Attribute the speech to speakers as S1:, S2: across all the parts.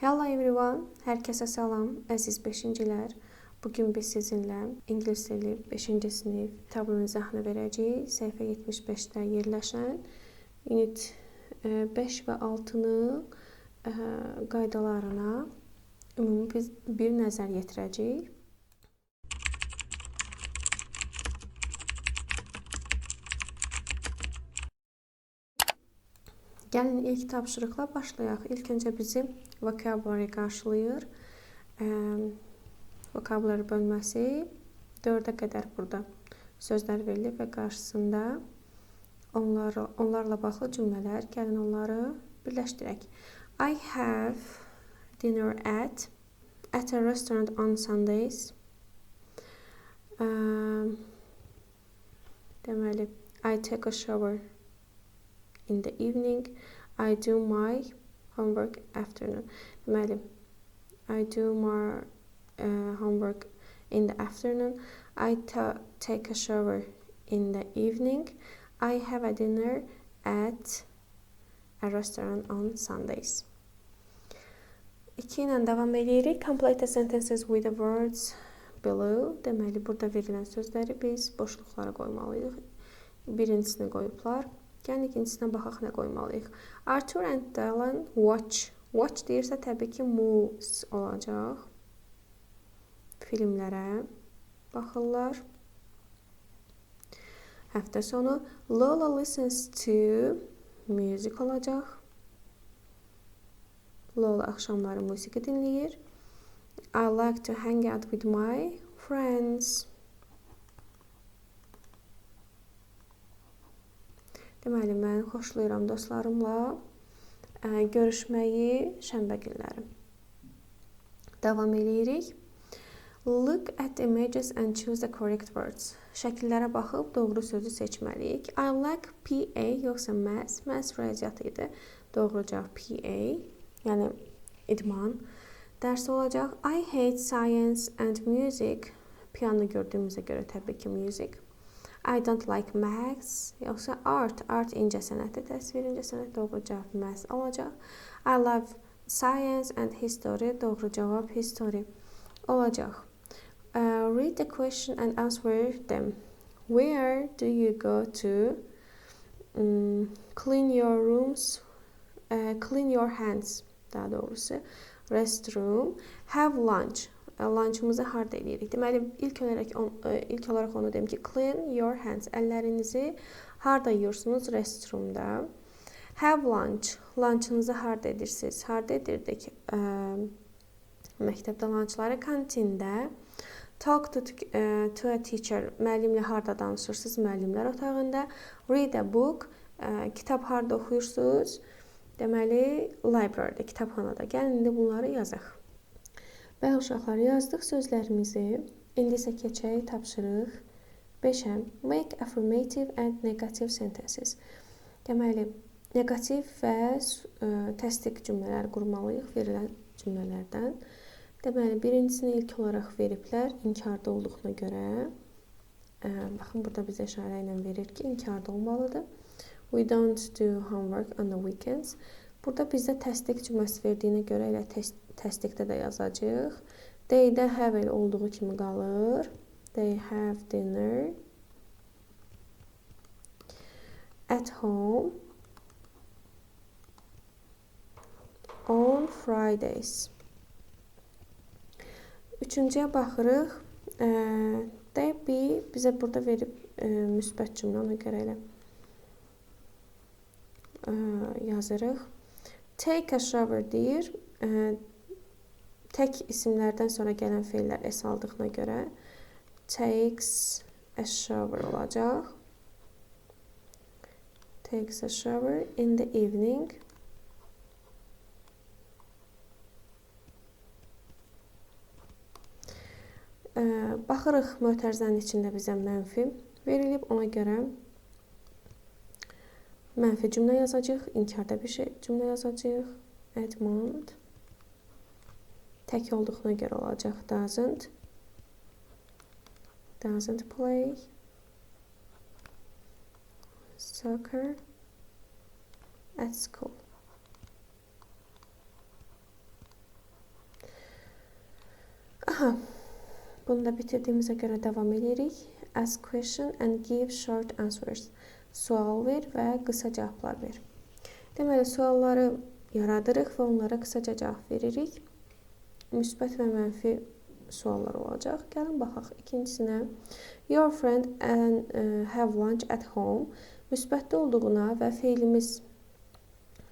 S1: Hello everyone, hər kəsə salam, əziz 5-cilər. Bugün biz sizinlə ingilis dili 5-ci sinif kitabının izahını verəcəyik. Səhifə 75-də yerləşən unit 5 və 6-nın qaydalarına ümumi biz bir nəzər yetirəcəyik. Gəlin ilk tapşırıqla başlayaq. İlk öncə bizi vocabulary qarşılayır. Vocabulary bölməsi 4-ə qədər burada sözlər verilib və qarşısında onlarla bağlı cümlələr. Gəlin onları birləşdirək. I have dinner at a restaurant on Sundays. Deməli, I take a shower in the evening. I do my homework afternoon. Deməli, I do my homework in the afternoon. I take a shower in the evening. I have a dinner at a restaurant on Sundays. 2 ilə davam edirik. Complete the sentences with the words below. Deməli, burada verilən sözləri biz boşluqlara qoymalıyıq. Birincisini qoyublar. Gəlin ikincisinə baxaq nə qoymalıyıq. Arthur and Dylan watch. Watch deyirsə təbii ki movies olacaq. Filmlərə baxırlar. Həftə sonu Lola listens to music olacaq. Lola axşamları musiqi dinləyir. I like to hang out with my friends. Deməli, mən xoşlayıram dostlarımla görüşməyi şənbə günləri. Davam eləyirik. Look at images and choose the correct words. Şəkillərə baxıb doğru sözü seçməliyik. I like PA yoxsa maths. Maths riyaziyyat idi. Doğru cavab PA, yəni idman dərsi olacaq. I hate science and music. Piano gördüyümüzə görə təbii ki music. I don't like maths, yoxsa art. Art incəsənəti, təsvir incəsənət, doğru cavab maths olacaq. I love science and history, doğru cavab history olacaq. Read the question and answer them. Where do you go to clean your rooms, clean your hands, daha doğrusu, restroom, have lunch. Lunchımızı harda eləyirik? Deməli, ilk olaraq onu deyim ki, clean your hands. Əllərinizi harda yuyursunuz? Restroomda. Have lunch. Lunchınızı harda edirsiniz? Harda edirdik? Məktəbdə lunchları kantində. Talk to a teacher. Müəllimlə harda danışırsınız? Müəllimlər otağında. Read a book. Kitab harda oxuyursunuz? Deməli, library'də, kitabxanada. Gəlin indi bunları yazaq. Bəli, uşaqlar, yazdıq sözlərimizi. İndi isə keçək tapşırıq 5-ə. Make affirmative and negative sentences. Deməli, neqativ və təsdiq cümlələr qurmalıyıq verilən cümlələrdən. Deməli, birincisini ilk olaraq veriblər inkarda olduğuna görə. Baxın, burada bizə işarə ilə verir ki, inkarda olmalıdır. We don't do homework on the weekends. Burada bizdə təsdiq cümləsi verdiyinə görə elə təsdiqdə də yazacağıq. They-də have elə olduğu kimi qalır. They have dinner at home on Fridays. Üçüncüyə baxırıq. They be bizə burada verib müsbət cümlə, ona görə elə yazırıq. Take a shower deyir. Tək isimlərdən sonra gələn feillər S aldığına görə takes a shower olacaq. Takes a shower in the evening. Baxırıq, mötərizənin içində bizə mənfi verilib. Ona görə mənfi cümlə yazacağıq. İnkarda bir şey cümlə yazacağıq. Edmund. Tək olduğuna görə olacaq. Doesn't. Doesn't play soccer at school. Bunu da bitirdiyimizə görə davam edirik. Ask question and give short answers. Sual ver və qısa cavablar ver. Deməli, sualları yaradırıq və onlara qısaca cavab veririk. Müsbət və mənfi suallar olacaq. Gəlin baxaq ikincisinə. Your friend and have lunch at home. Müsbətdə olduğuna və feilimiz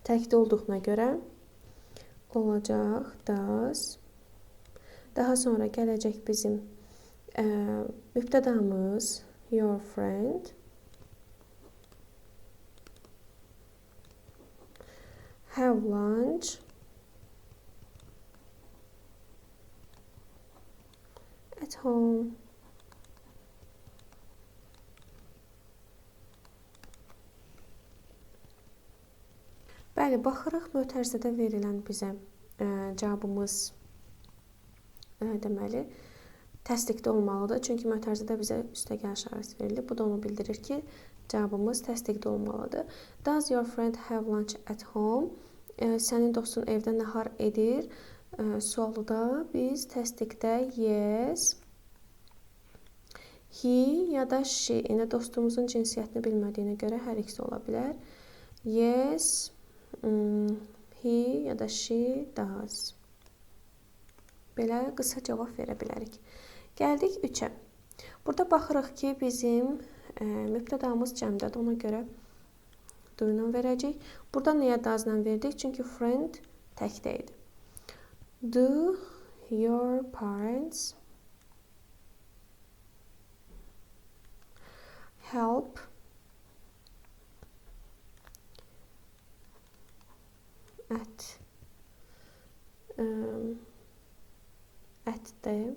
S1: təkdə olduğuna görə olacaq does. Daha sonra gələcək bizim mübtədamız your friend have lunch at home. Bəli, baxırıq mötərizədə verilən bizə cavabımız deməli, təsdiqdə olmalıdır. Çünki mötərizədə bizə üstəgəl işarəsi verilib. Bu da onu bildirir ki, cavabımız təsdiqdə olmalıdır. Does your friend have lunch at home? Sənin dostun evdə nahar edir. Sualı da biz təsdiqdə yes, he ya da she. İndi dostumuzun cinsiyyətini bilmədiyinə görə hər ikisi ola bilər. Yes, he ya da she does. Belə qısa cavab verə bilərik. Gəldik 3-ə. Burada baxırıq ki, bizim mübtədamız cəmdədir. Ona görə do ilə verəcək. Burada nəyə does-la verdik? Çünki friend təkdə idi. Do your parents help at the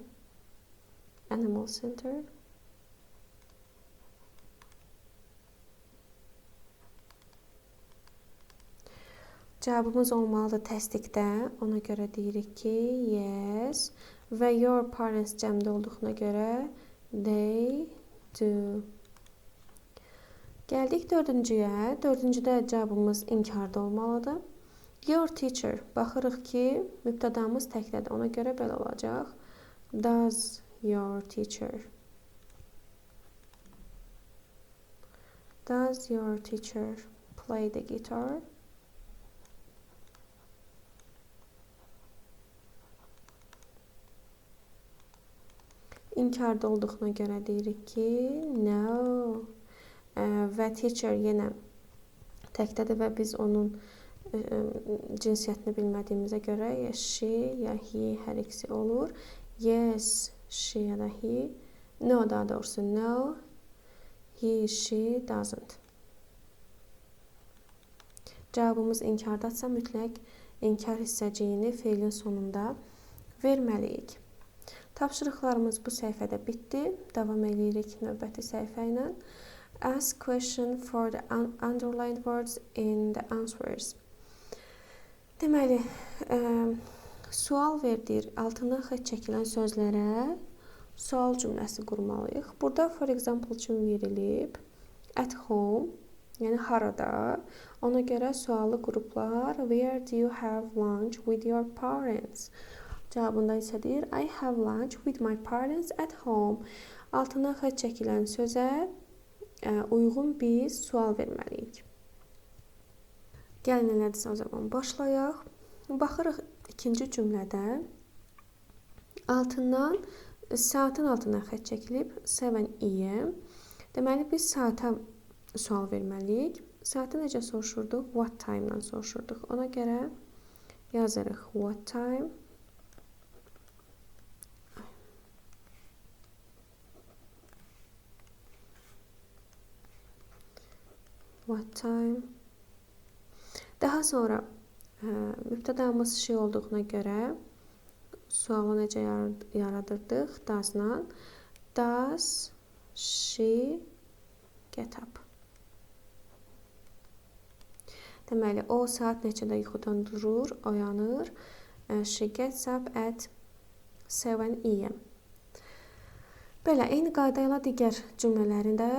S1: animal center? Cavabımız olmalıdır təsdiqdə. Ona görə deyirik ki, yes. Və your parents cəmdə olduğuna görə they do. Gəldik dördüncüyə. Dördüncüdə cavabımız inkarda olmalıdır. Your teacher. Baxırıq ki, mübtədamız təkdədir. Ona görə belə olacaq. Does your teacher? Does your teacher play the guitar? İnkarda olduğuna görə deyirik ki, no. Və teacher yenə təkdədir və biz onun cinsiyyətini bilmədiyimizə görə ya she ya he hər ikisi olur. Yes, she ya da he. No, daha doğrusu no. He, she doesn't. Cavabımız inkardadsa mütləq inkar hissəciyini feilin sonunda verməliyik. Tapşırıqlarımız bu səhifədə bitdi. Davam edirik növbəti səhifə ilə. Ask question for the underlined words in the answers. Deməli, sual verdir. Altına xətt çəkilən sözlərə sual cümləsi qurmalıyıq. Burada for example üçün verilib at home, yəni harada. Ona görə sualı qruplar where do you have lunch with your parents? Cavabında isə deyir I have lunch with my parents at home. Altına xətt çəkilən sözə uyğun biz sual verməliyik. Gəlin elədirsə o zaman başlayaq. Baxırıq ikinci cümlədə altından saatın altına xətt çəkilib 7 a.m. Deməli biz saata sual verməliyik. Saatı necə soruşurduq? What time-dan soruşurduq. Ona görə yazırıq what time. What time? Daha sonra mübtədamız she olduğuna görə sualı necə yaradırdıq? Does-la. Does she get up? Deməli, o saat neçədə yuxudan durur, oyanır? She gets up at 7 a.m. Belə, eyni qayda ilə digər cümlələrində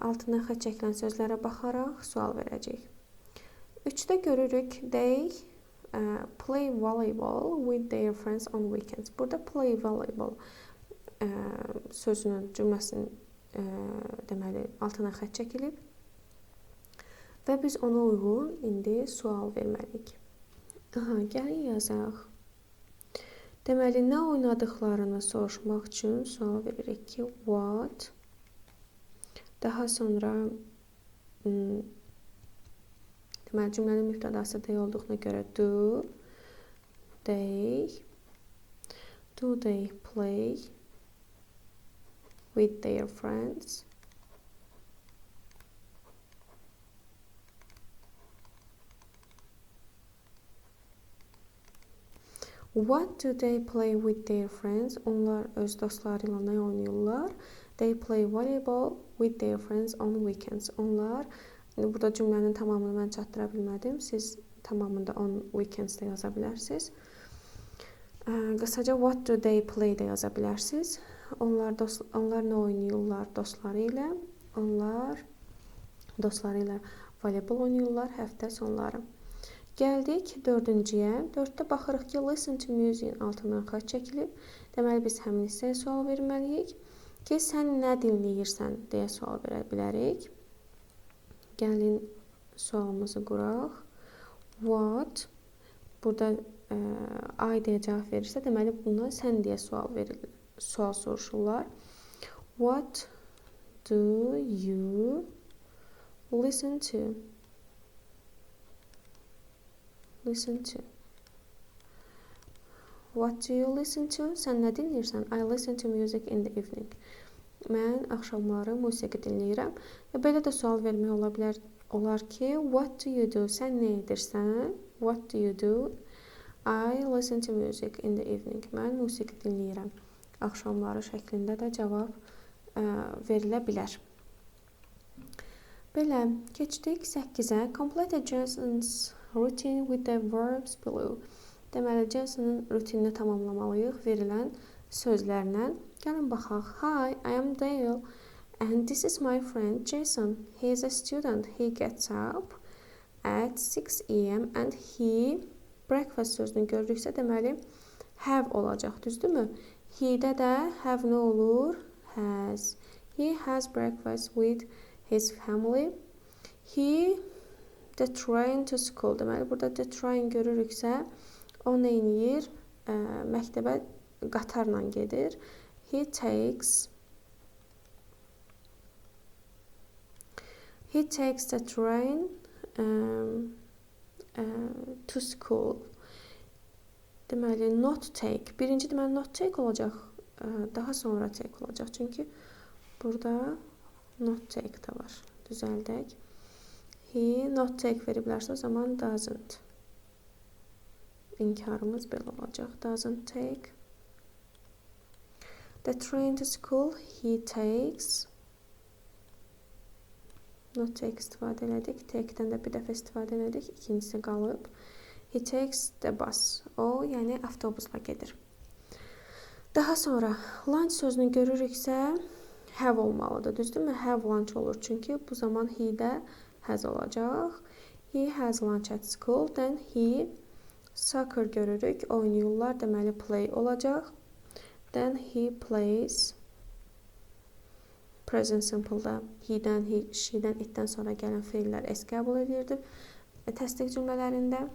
S1: altına xətt çəkilən sözlərə baxaraq sual verəcəyik. 3-də görürük, they play volleyball with their friends on weekends. Burada play volleyball sözünün, cümləsinin deməli, altına xətt çəkilib və biz ona uyğun indi sual verməliyik. Aha, gəlin yazaq. Deməli, nə oynadıqlarını soruşmaq üçün sual veririk ki, what? Daha sonra deməli, cümlənin mübtədası they olduğuna görə do they play with their friends? What do they play with their friends? Onlar öz dostları ilə nə oynayırlar? They play volleyball with their friends on weekends. Onlar, indi burada cümlənin tamamını mən çatdıra bilmədim. Siz tamamını da on weekends də yaza bilərsiniz. Qısaca what do they play də yaza bilərsiniz. Onlar nə oynayırlar dostları ilə? Onlar dostları ilə voleybol oynayırlar həftə sonları. Gəldik dördüncüyə. Dörddə baxırıq ki, listen to music altından xətt çəkilib. Deməli, biz həmin hissəyə sual verməliyik ki, sən nə dinləyirsən deyə sual verə bilərik. Gəlin sualımızı quraq. What? Burada I deyə cavab verirsə, deməli, bundan sən deyə sual verilir. Sual soruşurlar. What do you listen to? Listen to. What do you listen to? Sən nə dinləyirsən? I listen to music in the evening. Mən axşamları musiqi dinləyirəm. Belə də sual vermək ola bilər. Olar ki, what do you do? Sən nə edirsən? What do you do? I listen to music in the evening. Mən musiqi dinləyirəm. Axşamları şəklində də cavab verilə bilər. Belə, keçdik 8-ə. Complete Jason's routine with the verbs below. Deməli, Jason'ın rutinini tamamlamalıyıq verilən sözlərlə. Gəlin baxaq. Hi, I am Dale and this is my friend Jason. He is a student. He gets up at 6 a.m. and he breakfast sözünü görürüksə, deməli, have olacaq, düzdürmü? He-də də have nə olur? Has. He has breakfast with his family. He the train to school. Deməli, burada the train görürüksə, o nə eləyir? Məktəbə qatarla gedir. He takes the train to school. Deməli, not take. Birinci deməli, not take olacaq. Daha sonra take olacaq. Çünki burada not take da var. Düzəldək. He not take veriblərsə, o zaman doesn't. İnkarımız belə olacaq. Doesn't take. The train to school he takes. Not take istifadə elədik. Take-dən də bir dəfə istifadə elədik. İkincisi qalıb. He takes the bus. O, yəni avtobusla gedir. Daha sonra lunch sözünü görürüksə have olmalıdır. Düzdürmü? Have lunch olur. Çünki bu zaman he-də has olacaq. He has lunch at school. Then he soccer görürük. Oynayırlar. Deməli play olacaq. Then he plays. Present simple-da he-dən, he, she-dən, it-dən sonra gələn feillər s qəbul edirdi. Təsdiq cümlələrində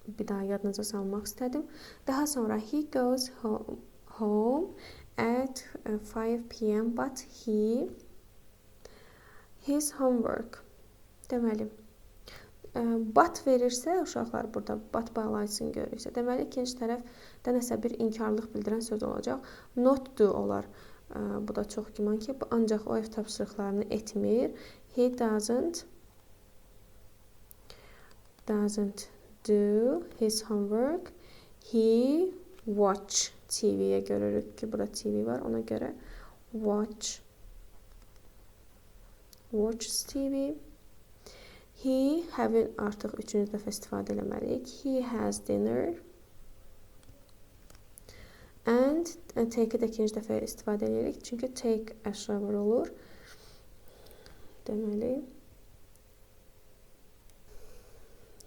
S1: bir daha yadınıza salmaq istədim. Daha sonra he goes home at 5 p.m. but he his homework. Deməli, but verirsə, uşaqlar burada but bağlayıcısını görürsə, deməli, ikinci tərəfdə nəsə bir inkarlıq bildirən söz olacaq. Not do olar. Bu da çox güman ki, ancaq o ev tapşırıqlarını etmir. He doesn't do his homework. He watch TV-yə görürük ki, burada TV var. Ona görə watches TV. He have-in artıq üçüncü dəfə istifadə eləməliyik. He has dinner. And take-i də ikinci dəfə istifadə eləyirik. Çünki take a shower olur. Deməli,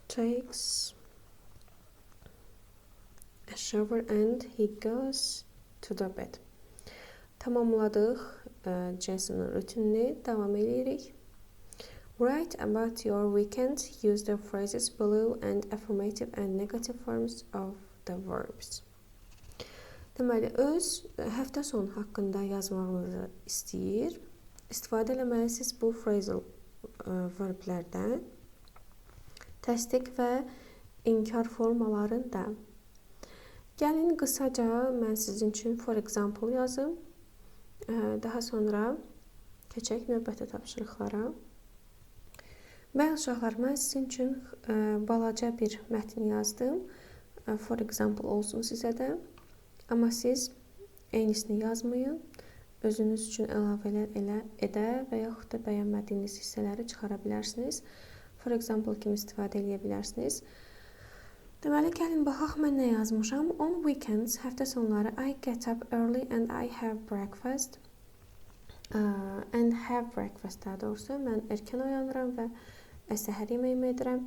S1: takes a shower and he goes to the bed. Tamamladıq Jason'ın rutinini, davam edirik. Write about your weekend. Use the phrases below and affirmative and negative forms of the verbs. Deməli, öz həftə sonu haqqında yazmağınızı istəyir. İstifadə eləməlisiniz bu phrasal verblərdən. Təsdiq və inkar formalarında. Gəlin qısaca mən sizin üçün for example yazım. Daha sonra keçək növbəti tapşırıqlara. Bəli uşaqlar, mən sizin üçün balaca bir mətn yazdım. For example olsun sizə də. Amma siz eynisini yazmayın. Özünüz üçün əlavələr edə və yaxud da bəyənmədiyiniz hissələri çıxara bilərsiniz. For example kimi istifadə eləyə bilərsiniz. Deməli, gəlin baxaq mən nə yazmışam. On weekends, həftə sonları, I get up early and I have breakfast. And have breakfast daha doğrusu. Mən erkən oyanıram və səhər yeməyimi edirəm.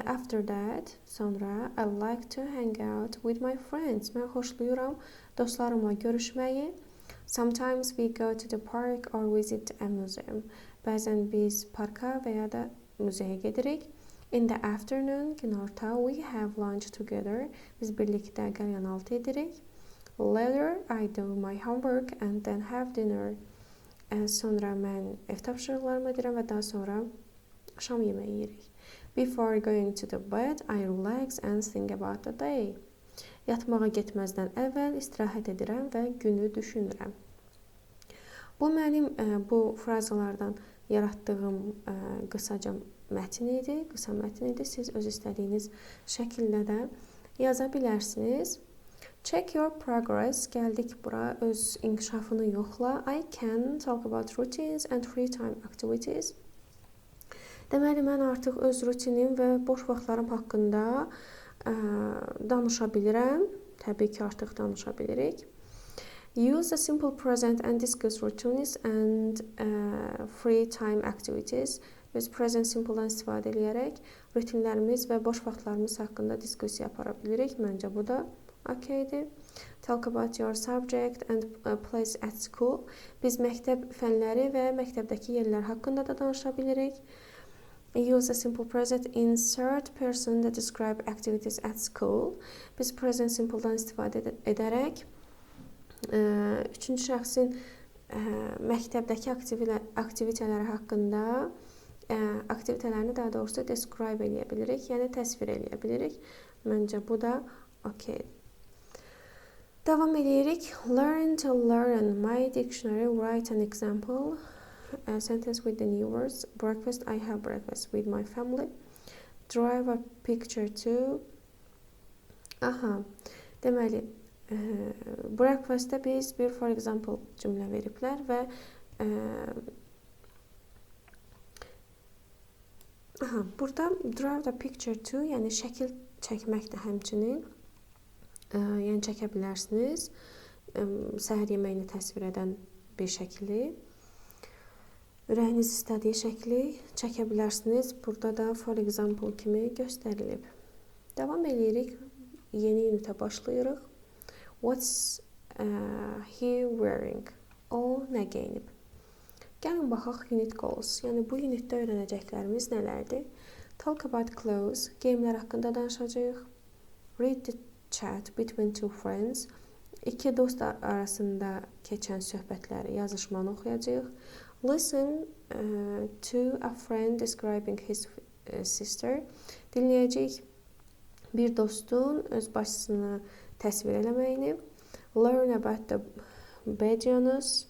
S1: After that, sonra I like to hang out with my friends. Mən xoşlayıram dostlarımla görüşməyi. Sometimes we go to the park or visit a museum. Bəzən biz parka və ya da muzeyə gedirik. In the afternoon, günorta, we have lunch together. Biz birlikdə qəlyanaltı edirik. Later, I do my homework and then have dinner. Sonra mən ev tapşırıqlarımı edirəm və daha sonra şam yeməyi yeyirik. Before going to the bed, I relax and think about the day. Yatmağa getməzdən əvvəl istirahət edirəm və günü düşünürəm. Bu mənim bu frazalardan yaratdığım qısaca mətn idi, qısa mətn idi. Siz öz istədiyiniz şəkildə də yaza bilərsiniz. Check your progress. Gəldik bura. Öz inkişafını yoxla. I can talk about routines and free time activities. Deməli, mən artıq öz rutinim və boş vaxtlarım haqqında danışa bilirəm. Təbii ki, artıq danışa bilirik. Use the simple present and discuss routines and free time activities. Biz present simple-dan istifadə edərək rutinlərimiz və boş vaxtlarımız haqqında diskussiya apara bilirik. Məncə bu da okeydir. Talk about your subject and place at school. Biz məktəb fənləri və məktəbdəki yerlər haqqında da danışa bilirik. Use the simple present in third person to describe activities at school. Biz present simple-dan istifadə edərək üçüncü şəxsin məktəbdəki aktivitələri haqqında aktivitələrini daha doğrusu describe eləyə bilirik, yəni təsvir eləyə bilirik. Məncə bu da okeydir. Davam edirik. Learn to learn. My dictionary, write an example. A sentence with the new words. Breakfast, I have breakfast with my family. Draw a picture to. Aha. Deməli, breakfast'da biz bir for example cümlə veriblər və aha, burada draw the picture to, yəni şəkil çəkmək də həmçinin, yəni çəkə bilərsiniz. Səhər yeməyini təsvir edən bir şəkili. Ürəyiniz istədiyi şəkli çəkə bilərsiniz. Burada da for example kimi göstərilib. Davam edirik. Yeni unitə başlayırıq. What's he wearing? O nə geyinib? Gəlin baxaq unit goals. Yəni bu unitdə öyrənəcəklərimiz nələrdir? Talk about clothes. Geyimlər haqqında danışacağıq. Read the chat between two friends. İki dost arasında keçən söhbətləri, yazışmanı oxuyacağıq. Listen to a friend describing his sister. Dinləyəcəyik bir dostun öz bacısını təsvir eləməyini. Learn about the Bedouins.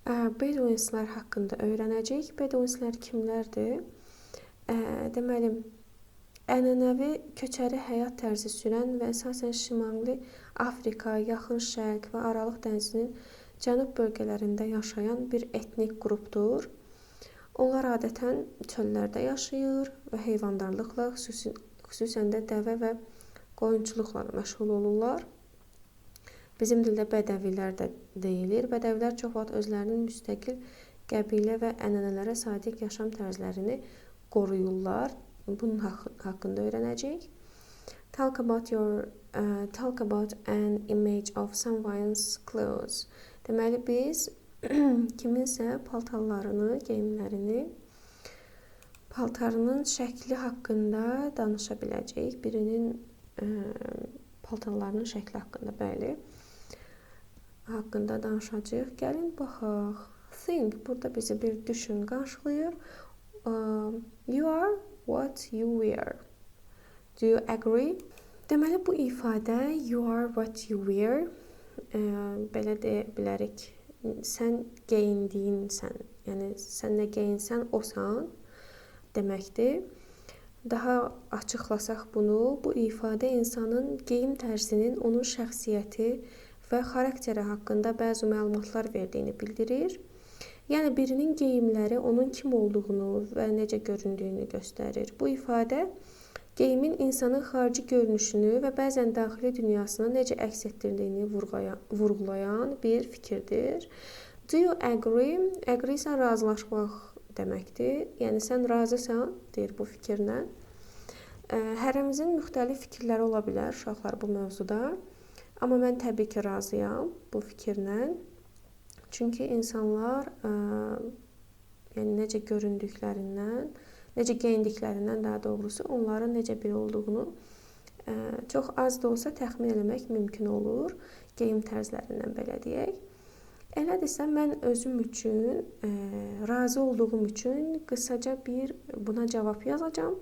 S1: Bedouinslər haqqında öyrənəcəyik. Bedouinslər kimlərdir? Deməli, ənənəvi köçəri həyat tərzi sürən və əsasən Şimali Afrika, Yaxın Şərq və Aralıq dənizinin cənub bölgələrində yaşayan bir etnik qrupdur. Onlar adətən çöllərdə yaşayır və heyvandarlıqla, xüsusən də dəvə və qoyunçuluqla məşğul olurlar. Bizim dildə bədəvilər də deyilir. Bədəvilər çox vaxt özlərinin müstəqil qəbilə və ənənələrə sadiq yaşam tərzlərini qoruyurlar. Bunun haqqında öyrənəcəyik. Talk about an image of someone's clothes. Deməli, biz kiminsə paltarlarını, geyimlərini, paltarının şəkli haqqında danışa biləcəyik. Birinin paltarlarının şəkli haqqında, bəli, haqqında danışacağıq. Gəlin baxaq. Think, burada bizi bir düşün qarşılayır. You are what you wear. Do you agree? Deməli, bu ifadə you are what you wear, belə deyə bilərik. Sən geyindiyinsən, yəni sən nə geyinsən, osan deməkdir. Daha açıqlasaq bunu, bu ifadə insanın geyim tərzinin onun şəxsiyyəti və xarakteri haqqında bəzi məlumatlar verdiyini bildirir. Yəni birinin geyimləri onun kim olduğunu və necə göründüyünü göstərir. Bu ifadə geyimin insanın xarici görünüşünü və bəzən daxili dünyasını necə əks etdirdiyini vurğulayan bir fikirdir. Do you agree? Agree isə razılaşmaq deməkdir. Yəni sən razısan, deyir bu fikirlə. Hərəmizin müxtəlif fikirləri ola bilər uşaqlar bu mövzuda. Amma mən təbii ki razıyam bu fikirlə. Çünki insanlar yəni necə göründüklərindən, necə geyindiklərindən daha doğrusu onların necə biri olduğunu çox az da olsa təxmin eləmək mümkün olur. Geyim tərzlərindən belə deyək. Elədirsə mən özüm üçün, razı olduğum üçün qısaca bir buna cavab yazacağam.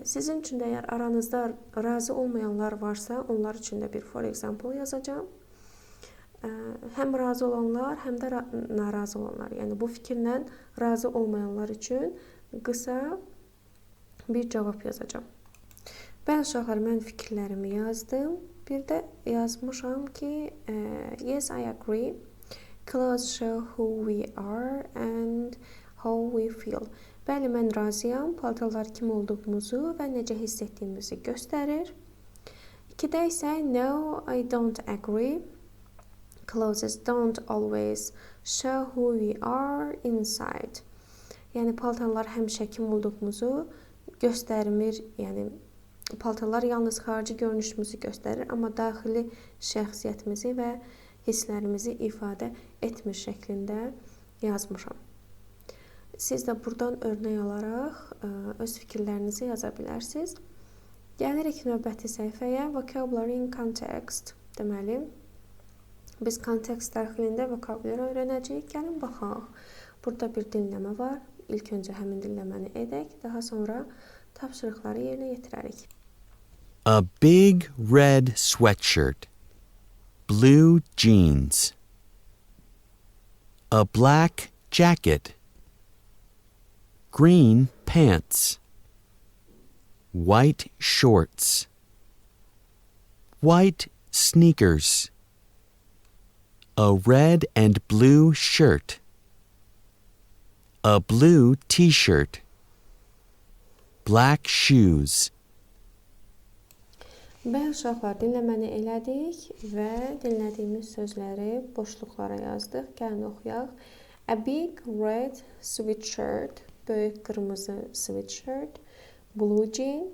S1: Sizin üçün də əgər aranızda razı olmayanlar varsa, onlar üçün də bir for example yazacağam. Həm razı olanlar, həm də narazı olanlar. Yəni bu fikirlə razı olmayanlar üçün qısa bir cavab yazacağam. Bəli uşaqlar, mən fikirlərimi yazdım. Bir də yazmışam ki, yes, I agree. Clothes show who we are and how we feel. Bəli, mən razıyam. Paltarlar kim olduğumuzu və necə hiss etdiyimizi göstərir. 2-də isə no, I don't agree. Clothes don't always show who we are inside. Yəni paltarlar həmişə kim olduğumuzu göstərmir. Yəni paltarlar yalnız xarici görünüşümüzü göstərir, amma daxili şəxsiyyətimizi və hisslərimizi ifadə etmir şəklində yazmışam. Siz də buradan örnək alaraq öz fikirlərinizi yaza bilərsiniz. Gəlirik növbəti səhifəyə. Vocabulary in context. Deməli, biz kontekst daxilində vocabulary öyrənəcəyik. Gəlin baxaq. Burada bir dinləmə var. İlk öncə həmin dinləməni edək. Daha sonra tapşırıqları yerinə yetirərik.
S2: A big red sweatshirt, blue jeans, a black jacket, green pants, white shorts, white sneakers, a red and blue shirt, a blue t-shirt, black shoes.
S1: Bəli uşaqlar, dinləməni elədik və dinlədiyimiz sözləri boşluqlara yazdıq. Gəlin oxuyaq. A big red sweatshirt, böyük qırmızı sweatshirt, blue jean,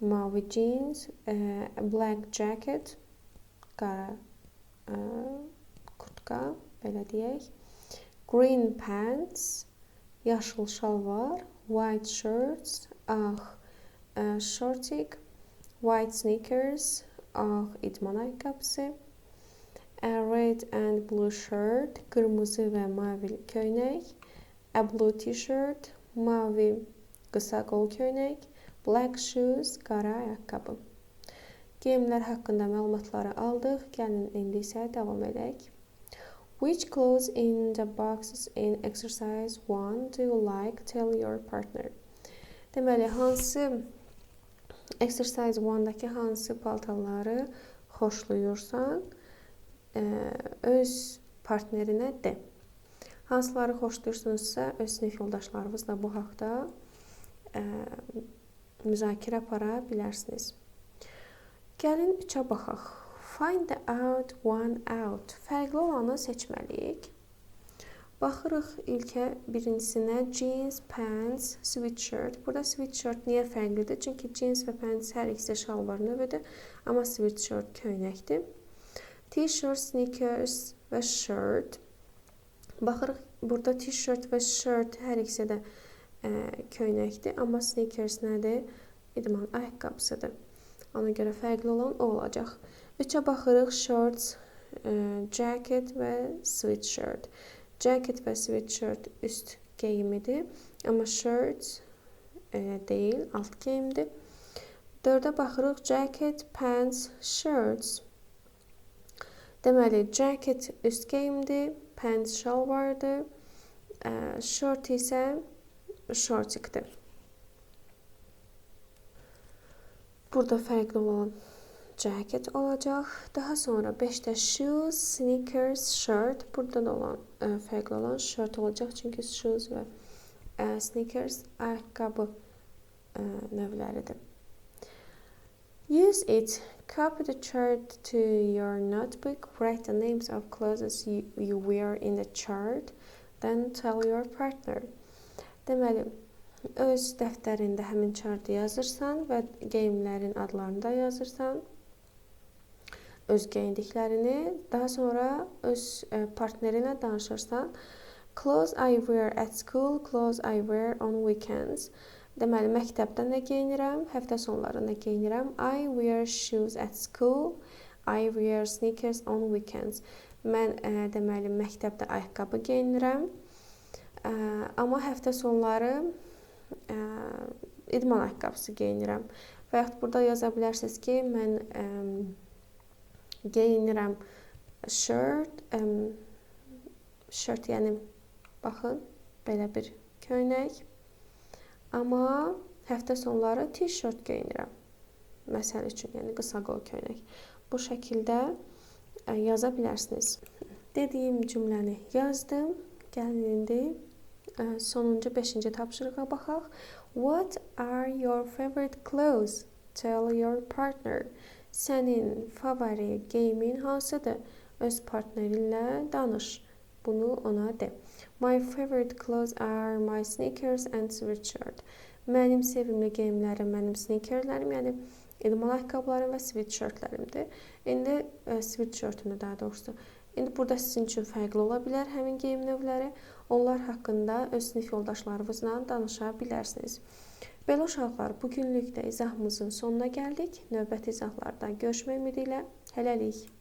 S1: mavi jeans, a black jacket, qara kurtka, belə deyək. Green pants, yaşıl şalvar, white shirts, ağ şortik, white sneakers, ağ idman ayaqqabısı, a red and blue shirt, qırmızı və mavi köynək, a blue t-shirt, mavi qısa qol köynək, black shoes, qara ayaqqabı. Geyimlər haqqında məlumatları aldıq. Gəlin indi isə davam edək. Which clothes in the boxes in exercise 1 do you like? Tell your partner. Deməli, hansı exercise 1-dakı hansı paltarları xoşlayırsan, öz partnerinə de. Hansıları xoşlayırsınızsa, öz sinif yoldaşlarınızla bu haqda müzakirə apara bilərsiniz. Gəlin 3-ə baxaq. Find the odd one out. Fərqli olanı seçməliyik. Baxırıq ilkə birincisinə jeans, pants, sweatshirt. Burada sweatshirt niyə fərqlidir? Çünki jeans və pants hər ikisi şalvar növüdür, amma sweatshirt köynəkdir. T-shirt, sneakers və shirt. Baxırıq, burada t-shirt və shirt hər ikisi də köynəkdir, amma sneakers nədir? İdman ayaqqabısıdır. Ona görə fərqli olan o olacaq. 3-ə baxırıq, shorts, jacket və sweatshirt. Jacket və sweatshirt üst geyimidir, amma shirts elə deyil, alt geyimdir. 4-ə baxırıq, jacket, pants, shirts. Deməli, jacket üst geyimdir, pants şalvardır, shirt isə şortikdir. Burada fərqli olan jacket olacaq. Daha sonra 5-də shoes, sneakers, shirt. Burada da olan fərqli olan shirt olacaq. Çünki shoes və sneakers ayaqqabı növləridir. Use it. Copy the chart to your notebook. Write the names of clothes you wear in the chart. Then tell your partner. Deməli, öz dəftərində həmin chartı yazırsan və geyimlərin adlarını da yazırsan. Öz geyindiklərini, daha sonra öz partnerinlə danışırsan. Clothes I wear at school, clothes I wear on weekends. Deməli, məktəbdə nə geyinirəm, həftə sonları nə geyinirəm? I wear shoes at school, I wear sneakers on weekends. Mən deməli, məktəbdə ayaqqabı geyinirəm, amma həftə sonları idman ayaqqabısı geyinirəm. Və yaxud burada yaza bilərsiniz ki, mən geyinirəm shirt, shirt yəni baxın, belə bir köynək. Amma həftə sonları t-shirt geyinirəm. Məsəl üçün, yəni qısa qol köynək. Bu şəkildə yaza bilərsiniz. Dediyim cümləni yazdım. Gəlin indi sonuncu 5-ci tapşırığa baxaq. What are your favorite clothes? Tell your partner. Sənin favori geyimin hansıdır? Öz partnerinlə danış. Bunu ona de. My favorite clothes are my sneakers and sweatshirt. Mənim sevimli geyimlərim, mənim sneakerlərim, yəni idman ayaqqabılarım və sweatshirtlərimdir. İndi sweatshirtümdür daha doğrusu. İndi burada sizin üçün fərqli ola bilər həmin geyim növləri. Onlar haqqında öz sinif yoldaşlarınızla danışa bilərsiniz. Belə uşaqlar, bugünlük də izahımızın sonuna gəldik. Növbəti izahlarda görüşmək ümidi ilə hələlik.